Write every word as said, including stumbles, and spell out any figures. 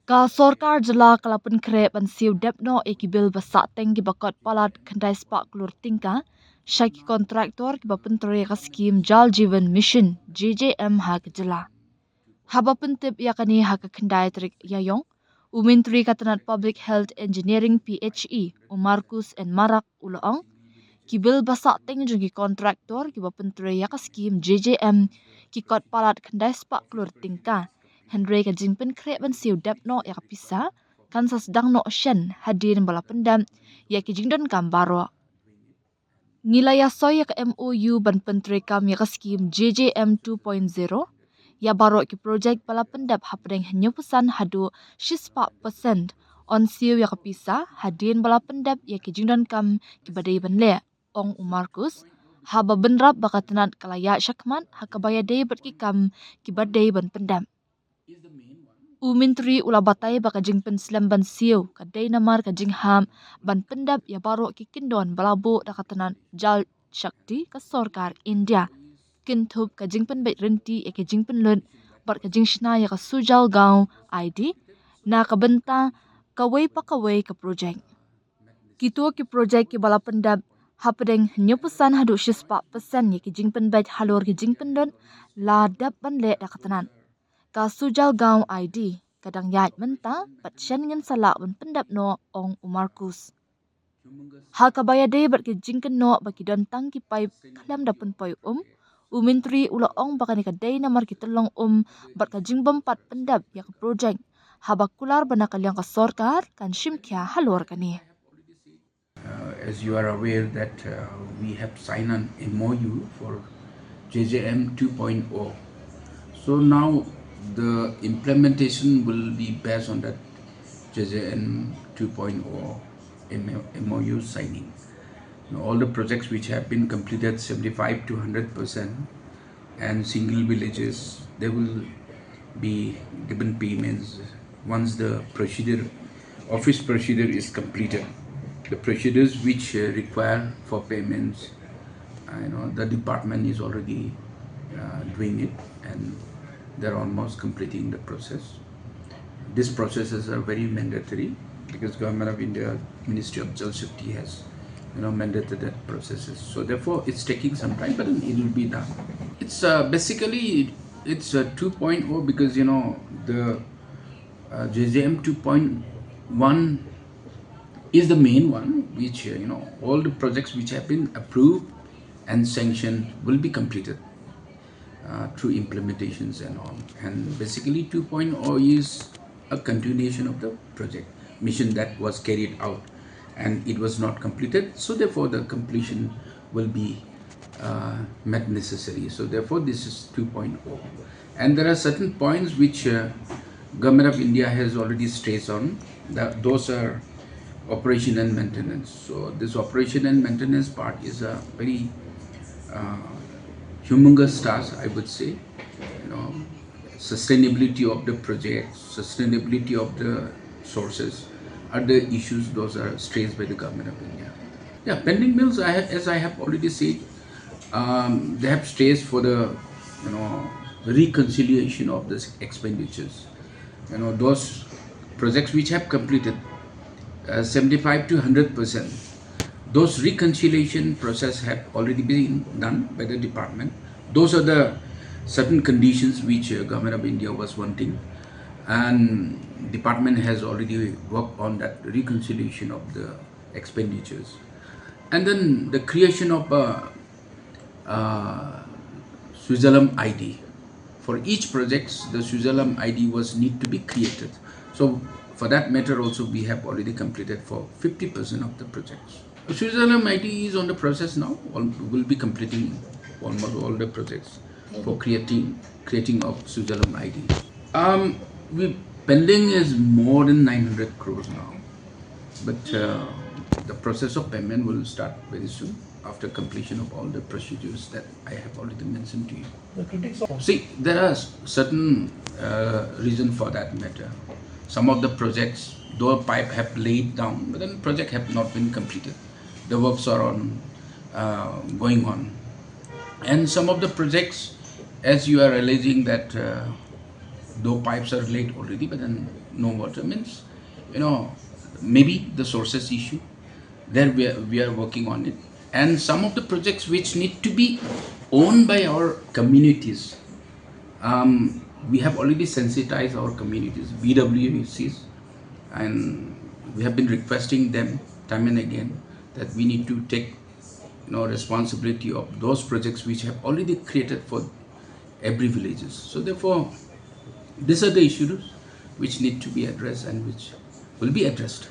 Ka sorkar jylla ka la pynkhreh ban siew dep noh ïa ki bill ba sahteng kiba kot palat khyndai spah klur tyngka sha ki kontraktor kiba pyntrei ïa ka skim Jal Jeevan Mission, J J M, ha ka jylla. Haba pyntip ïa kane ha ka khyndai tarik Ïaïong, u Myntri ka tnat Public Health Engineering, P H E, u Marcuise N Marak, u la ong, ki bill ba sahteng jong ki kontraktor kiba pyntrei ïa ka skim J J M ki kot palat khyndai spah klur tyngka. Hynrei ka jingpynkhreh ban siew dep noh ïa ka pisa kan sa sdang noh shen hadien ba la pyndep ïa ki jingdonkam baroh. Ngi la ïasoi ïa ka M O U ban pyntreikam ïa ka skim J J M two point zero ïa baroh ki projek ba la pyndep hapdeng hynñiewphew san haduh shispah percent. Yn siew ïa ka pisa hadien ba la pyndep ïa ki jingdonkam kiba dei ban leh, ong u Marcuise, haba bynrap ba ka tnat ka la ïaid shakhmat ha kaba ïadei bad ki kam kiba dei ban pyndep. U Myntri u la batai ba ka jingpynslem ban siew ka dei namar ka jinghap ban pyndep ïa baroh ki kyndon ba la buh da ka tnat Jal Shakti ka sorkar India, kynthup ka jingpynbeit rynti ïa ka jingpynlut bad ka jingshna ïa ka Sujal Gaon I D na ka bynta kawei pa kawei ka projek. Kito ki projek kiba la pyndep hapdeng hynñiewphew san haduh shispah percent ïa ki jingpynbeit halor ki jingpynlut la dep ban leh da ka tnat. Ka Sujal Gaon I D ka dang ïaid mynta bad shen ngin sa lah ban pyndep noh, ong u Marcuise. Ha kaba ïadei bad ki jingkynnoh ba ki don tang ki paip khlem da pynpoi um, u Myntri u la ong ba kane ka dei namar ki tyllong um bad ka jingbympat pyndep ïa ka projek, haba kular ba na ka liang ka sorkar kan shim khia halor kane. Uh, as you are aware that uh, we have signed an M O U for J J M two point oh. So now the implementation will be based on that J J M two point oh M O U signing. Now, all the projects which have been completed seventy-five to hundred percent and single villages, they will be given payments once the procedure, office procedure is completed. The procedures which uh, require for payments, uh, you know, the department is already uh, doing it, and they're almost completing the process. These processes are very mandatory because Government of India, Ministry of Jal Shakti has, you know, mandated that processes. So therefore, it's taking some time, but then it will be done. It's uh, basically it's a two point oh because, you know, the uh, J J M two point one is the main one, which uh, you know, all the projects which have been approved and sanctioned will be completed uh, through implementations and all. And basically, two point oh is a continuation of the project mission that was carried out and it was not completed. So therefore, the completion will be uh, met necessary. So therefore, this is two point oh. And there are certain points which uh, Government of India has already stressed on. That those are operation and maintenance. So this operation and maintenance part is a very uh, humongous task, I would say. You know, sustainability of the project, sustainability of the sources are the issues those are stressed by the Government of India. Yeah, pending bills, I ha- as I have already said, um, they have stressed for the, you know, reconciliation of these expenditures. You know, those projects which have completed uh, seventy-five to hundred percent, those reconciliation process have already been done by the department. Those are the certain conditions which uh, Government of India was wanting, and department has already worked on that reconciliation of the expenditures. And then the creation of a uh, Switzerland I D. For each project, the Switzerland I D was need to be created. So for that matter also, we have already completed for fifty percent of the projects. Switzerland I D is on the process now. All, will be completing almost all the projects for creating creating of Switzerland I D. Um, we pending is more than nine hundred crores now, but uh, the process of payment will start very soon after completion of all the procedures that I have already mentioned to you. The critics of See, there are s- certain uh, reason for that matter. Some of the projects, though pipe have laid down, but then project have not been completed. The works are on uh, going on, and some of the projects, as you are alleging that uh, Though pipes are laid already, but then no water means, you know, maybe the sources issue. There we are, we are working on it. And some of the projects which need to be owned by our communities, um, we have already sensitized our communities, B W Cs, and we have been requesting them time and again that we need to take, you know, responsibility of those projects which have already created for every villages. So therefore, these are the issues which need to be addressed and which will be addressed.